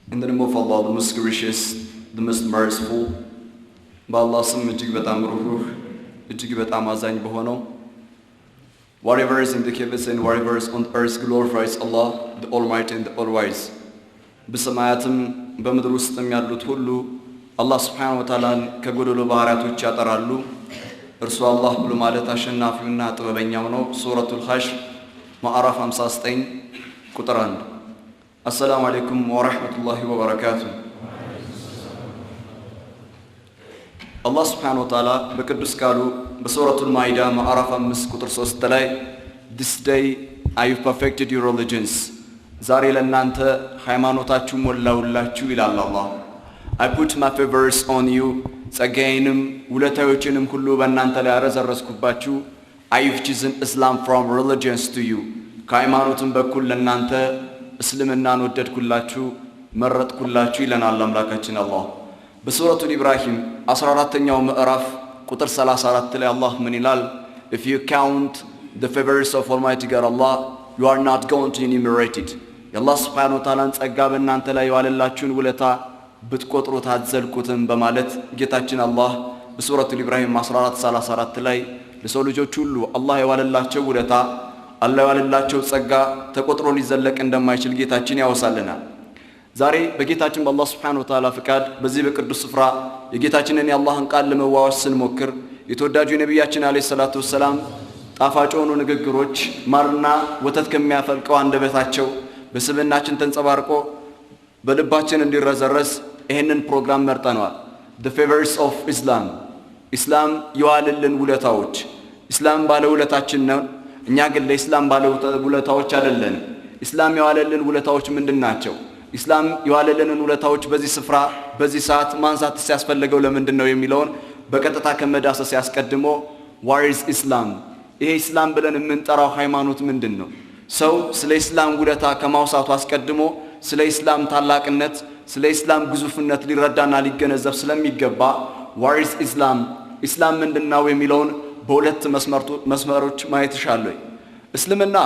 In the name of Allah, the most gracious, the most merciful. በአላህ ስም እጅግ በጣም ሩህሩህ እጅግ በጣም አዛኝ በሆነው። Whatever is in the heavens and whatever is on earth glorifies Allah, the Almighty and the All-Wise. በሰማያትም በምድር ውስጥም ያሉት ሁሉ አላህ ስብሓነሁ ወተዓላን ከጎደሎ ባህሪያቶች ያጠራሉ። እርሱ አላህ ብሎ ማለት አሸናፊውና ጥበበኛው ነው። ሱረቱል ሐሽር ማዕራፍ 59 ቁጥር 1። አሰላሙ አለይኩም ወረሕመቱላሂ ወበረካቱ። አላህ ስብሓነሁ ወተዓላ በቅዱስ ቃሉ በሱረቱል ማኢዳ ማዕራፍ 5 ቁጥር 3 ላይ "This day I have perfected your religions", ዛሬ ለእናንተ ሃይማኖታችሁ ሞላውላችሁ ይላል አላህ። "I put my favors on you", ጸጋዬንም ውለታዎችንም ሁሉ በእናንተ ላይ አረዘረዝኩባችሁ። "I have chosen Islam from religions to you", ከሃይማኖትም በኩል ለእናንተ እስልምናን ወደድኩላችሁ፣ መረጥኩላችሁ ይለናል አምላካችን አላህ። በሱረቱል ኢብራሂም 14ተኛው ምዕራፍ ቁጥር 34 ላይ አላህ ምን ይላል? "If you count the favors of Almighty God Allah, you are not going to enumerate it." የአላህ ስብሓነሁ ወተዓላን ጸጋ፣ በእናንተ ላይ የዋለላችሁን ውለታ ብትቆጥሩት አትዘልቁትም በማለት ጌታችን አላህ በሱረቱል ኢብራሂም 14:34 ላይ ለሰው ልጆች ሁሉ አላህ የዋለላቸው ውለታ፣ አላህ የዋለላቸው ጸጋ ተቆጥሮ ሊዘለቅ እንደማይችል ጌታችን ያወሳልናል። ዛሬ በጌታችን በአላህ ስብሓነሁ ወተዓላ ፍቃድ በዚህ በቅዱስ ስፍራ የጌታችንን የአላህን ቃል ለመዋዋስ ስንሞክር የተወዳጁ የነቢያችን ዓለይሂ ሰላቱ ወሰላም ጣፋጭ የሆኑ ንግግሮች ማርና ወተት ከሚያፈልቀው አንደበታቸው በስብዕናችን ተንጸባርቆ በልባችን እንዲረዘረዝ ይህንን ፕሮግራም መርጠነዋል። The favors of Islam፣ ኢስላም የዋለልን ውለታዎች። ኢስላም ባለ ውለታችን ነው። እኛ ግን ለኢስላም ባለ ውለታዎች አይደለንም። ኢስላም የዋለልን ውለታዎች ምንድን ናቸው? ኢስላም የዋለልንን ውለታዎች በዚህ ስፍራ በዚህ ሰዓት ማንሳት ሲያስፈልገው ለምንድን ነው የሚለውን በቀጥታ ከመዳሰስ ያስቀድሞ what is Islam? ይሄ ኢስላም ብለን የምንጠራው ሃይማኖት ምንድን ነው? ሰው ስለ ኢስላም ውለታ ከማውሳቱ አስቀድሞ ስለ ኢስላም ታላቅነት፣ ስለ ኢስላም ግዙፍነት ሊረዳና ሊገነዘብ ስለሚገባ what is Islam፣ ኢስላም ምንድን ነው የሚለውን በሁለት መስመሮች ማየት እሻለሁ። እስልምና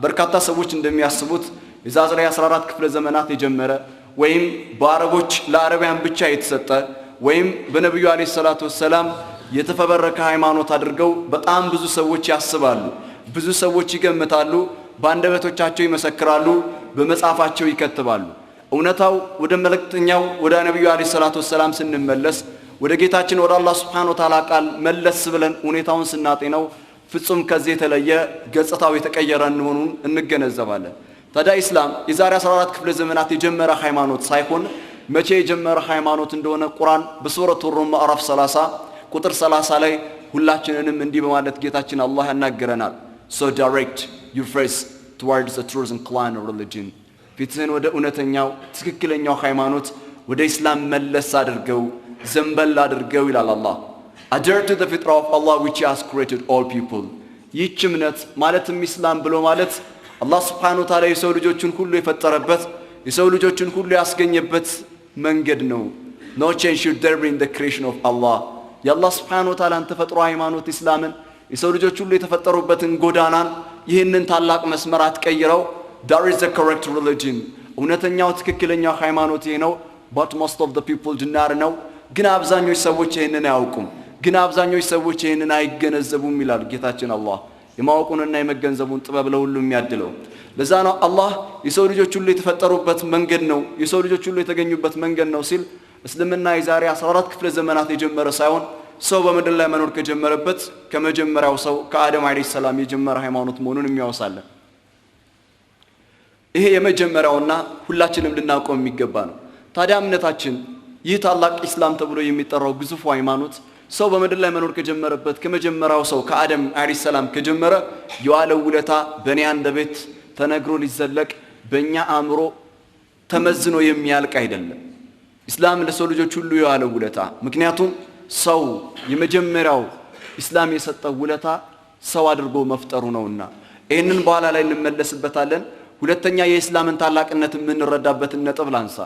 በርካታ ሰዎች እንደሚያስቡት የዛሬ 14 ክፍለ ዘመናት የጀመረ ወይም በአረቦች ለአረቢያን ብቻ የተሰጠ ወይም በነቢዩ ዓለይሂ ሰላቱ ወሰላም የተፈበረከ ሃይማኖት አድርገው በጣም ብዙ ሰዎች ያስባሉ፣ ብዙ ሰዎች ይገምታሉ፣ በአንደበቶቻቸው ይመሰክራሉ፣ በመጽሐፋቸው ይከትባሉ። እውነታው ወደ መልእክተኛው ወደ ነቢዩ ዓለይሂ ሰላቱ ወሰላም ስንመለስ፣ ወደ ጌታችን ወደ አላህ ሱብሓነሁ ወተዓላ ቃል መለስ ብለን ሁኔታውን ስናጤነው ፍጹም ከዚህ የተለየ፣ ገጽታው የተቀየረ መሆኑን እንገነዘባለን። ታዲያ ኢስላም የዛሬ 14 ክፍለ ዘመናት የጀመረ ሃይማኖት ሳይሆን መቼ የጀመረ ሃይማኖት እንደሆነ ቁርአን በሱረቱ ሩም ምዕራፍ 30 ቁጥር 30 ላይ ሁላችንንም እንዲህ በማለት ጌታችን አላህ ያናግረናል። "So direct your face towards the truth and incline religion." ፊትህን ወደ እውነተኛው ትክክለኛው ሃይማኖት ወደ ኢስላም መለስ አድርገው፣ ዘንበል አድርገው ይላል አላህ። "Adhere to the fitrah of Allah which he has created all people." ይህች እምነት ማለትም ኢስላም ብሎ ማለት አላህ ስብሓነሁ ወተዓላ የሰው ልጆችን ሁሉ የፈጠረበት፣ የሰው ልጆችን ሁሉ ያስገኘበት መንገድ ነው። No change should there be in the creation of Allah. የአላህ ስብሓነሁ ወተዓላን ተፈጥሮ ሃይማኖት ኢስላምን፣ የሰው ልጆች ሁሉ የተፈጠሩበትን ጎዳናን፣ ይህንን ታላቅ መስመር አትቀይረው። That is the correct religion. እውነተኛው ትክክለኛው ሃይማኖት ይሄ ነው። But most of the people do not know. ግን አብዛኞች ሰዎች ይህንን አያውቁም። ግን አብዛኞች ሰዎች ይህንን አይገነዘቡም ይላል ጌታችን አላህ። የማወቁንና የመገንዘቡን ጥበብ ለሁሉም የሚያድለው። ለዛ ነው አላህ የሰው ልጆች ሁሉ የተፈጠሩበት መንገድ ነው፣ የሰው ልጆች ሁሉ የተገኙበት መንገድ ነው ሲል እስልምና የዛሬ 14 ክፍለ ዘመናት የጀመረ ሳይሆን ሰው በምድር ላይ መኖር ከጀመረበት ከመጀመሪያው ሰው ከአደም ዓለይሂ ሰላም የጀመረ ሃይማኖት መሆኑን የሚያወሳለን። ይሄ የመጀመሪያውና ሁላችንም ልናውቀው የሚገባ ነው። ታዲያ እምነታችን ይህ ታላቅ ኢስላም ተብሎ የሚጠራው ግዙፉ ሃይማኖት ሰው በምድር ላይ መኖር ከጀመረበት ከመጀመሪያው ሰው ከአደም ዓለይሂ ሰላም ከጀመረ የዋለው ውለታ በእኔ አንደበት ተነግሮ ሊዘለቅ፣ በእኛ አእምሮ ተመዝኖ የሚያልቅ አይደለም። ኢስላም ለሰው ልጆች ሁሉ የዋለው ውለታ፣ ምክንያቱም ሰው የመጀመሪያው ኢስላም የሰጠው ውለታ ሰው አድርጎ መፍጠሩ ነውና ይህንን በኋላ ላይ እንመለስበታለን። ሁለተኛ የኢስላምን ታላቅነት የምንረዳበትን ነጥብ ላንሳ።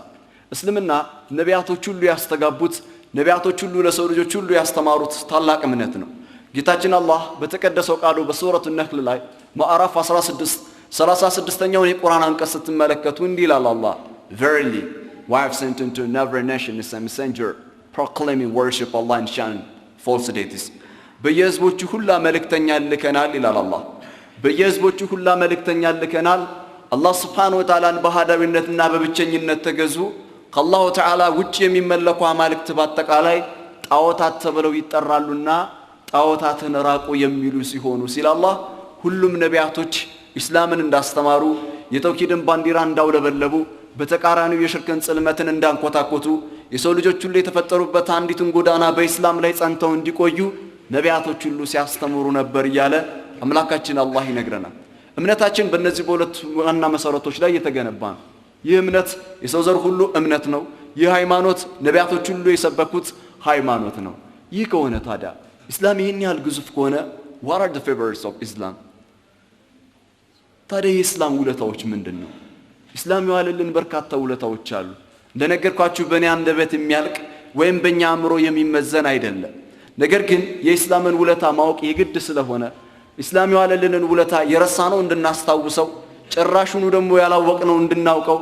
እስልምና ነቢያቶች ሁሉ ያስተጋቡት፣ ነቢያቶች ሁሉ ለሰው ልጆች ሁሉ ያስተማሩት ታላቅ እምነት ነው። ጌታችን አላህ በተቀደሰው ቃሉ በሱረቱ ነህል ላይ ማዕራፍ 16 36ኛውን የቁርአን አንቀጽ ስትመለከቱ እንዲህ ይላል አላህ፣ "Verily We have sent into every nation a messenger proclaiming worship Allah and shun false deities. በየህዝቦቹ ሁላ መልእክተኛ ልከናል ይላል አላህ። በየህዝቦቹ ሁላ መልእክተኛ ልከናል። አላህ ስብሓነሁ ወተዓላን በአሃዳዊነትና በብቸኝነት ተገዙ። ከአላሁ ተዓላ ውጭ የሚመለኩ አማልክት በአጠቃላይ ጣዖታት ተብለው ይጠራሉና ጣዖታትን ራቁ የሚሉ ሲሆኑ ሲል አላህ ሁሉም ነቢያቶች ኢስላምን እንዳስተማሩ፣ የተውሂድን ባንዲራ እንዳውለበለቡ፣ በተቃራኒው የሽርክን ጽልመትን እንዳንኮታኮቱ፣ የሰው ልጆች ሁሉ የተፈጠሩበት አንዲትን ጎዳና በኢስላም ላይ ጸንተው እንዲቆዩ ነቢያቶች ሁሉ ሲያስተምሩ ነበር እያለ አምላካችን አላህ ይነግረናል። እምነታችን በእነዚህ በሁለት ዋና መሰረቶች ላይ የተገነባ ነው። ይህ እምነት የሰው ዘር ሁሉ እምነት ነው። ይህ ሃይማኖት ነቢያቶች ሁሉ የሰበኩት ሃይማኖት ነው። ይህ ከሆነ ታዲያ ኢስላም ይህን ያህል ግዙፍ ከሆነ what are the favors of Islam? ታዲያ የኢስላም ውለታዎች ምንድን ነው? ኢስላም የዋለልን በርካታ ውለታዎች አሉ። እንደነገርኳችሁ በእኔ አንደበት የሚያልቅ ወይም በእኛ አእምሮ የሚመዘን አይደለም። ነገር ግን የኢስላምን ውለታ ማወቅ የግድ ስለሆነ፣ ኢስላም የዋለልንን ውለታ የረሳነው እንድናስታውሰው፣ ጭራሹኑ ደግሞ ያላወቅነው እንድናውቀው